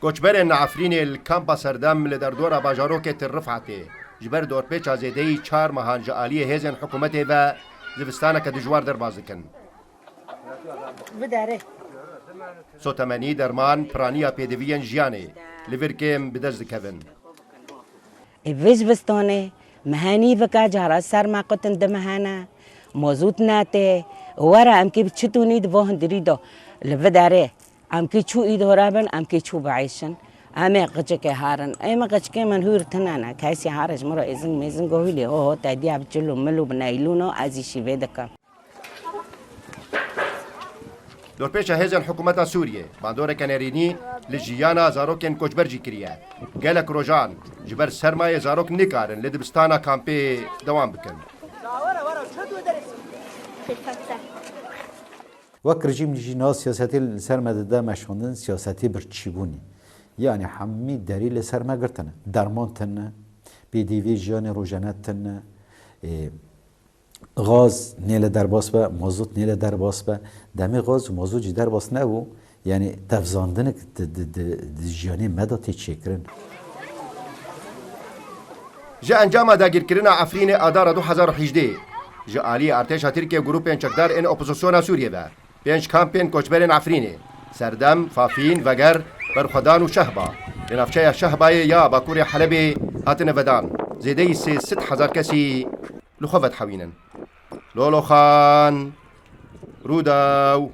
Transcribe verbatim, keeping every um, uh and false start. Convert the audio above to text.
Koçberên Efrînê li kampa Serdem li derdora bajarokê Til Rifetê ji ber dorpêça zêdeyî çar mehan ji aliyê hêzên hikûmetê ve zivistaneke dijwar derbas dikin. Bidarê. Sotemenî, derman, piraniya pêdiviyên jiyanê li vir kêm bi dest dikevin. Ê vê zivistanê mehanî bike, cara serma qutin di mehane, mozût nate, were em kê çi tûnî di vo hundirî de li bidarê. Em kê çû îdora bin, em kê çû bieyşin. Em ê qicikê harin. Ê me qicikê min hûr tine ne. Kesî hare ji min re êzing mêzing gohîlê ho ho te diya bi çil û mil û bi neylûno ez îşî vê dikim. Dorpêça hêzên hikûmeta Sûriyê bandoreke nerînî li jiyana zarokên koçber jî kiriye. Gelek rojan ji ber sermayê zarok nikarin li dibistana kampê dewam bikin. Wek rejîm jî niha siyasetê li ser me dide meşandin, siyasetê birçîbûnî. Yanî hemî derî li ser me girtine. Derman tine, pêdivê jiyanê rojane tine, e, gaz nê li derbas be, mazot nê li derbas be. Demê gaz û mazot jî derbas nebû, yanî tevzandinek di, di, di, di jiyanê me de tê çêkirin. Ji encama dagirkirina Efrînê Adara du hezar û hejdeh, ji aliyê artêşa Tirkiyê û grûpên çekdar ên opozisyona Sûriyê ve pênc kampên koçberên Efrînê, Serdem, Fafîn, Veger, Berxwedan û Şehba, li navçeya Şehbayê ya bakurê Helebê, hatine vedan. Zêdeyî sê sed hezar kesî li xwe vedihewînin. Lolo Xan, Rûdaw.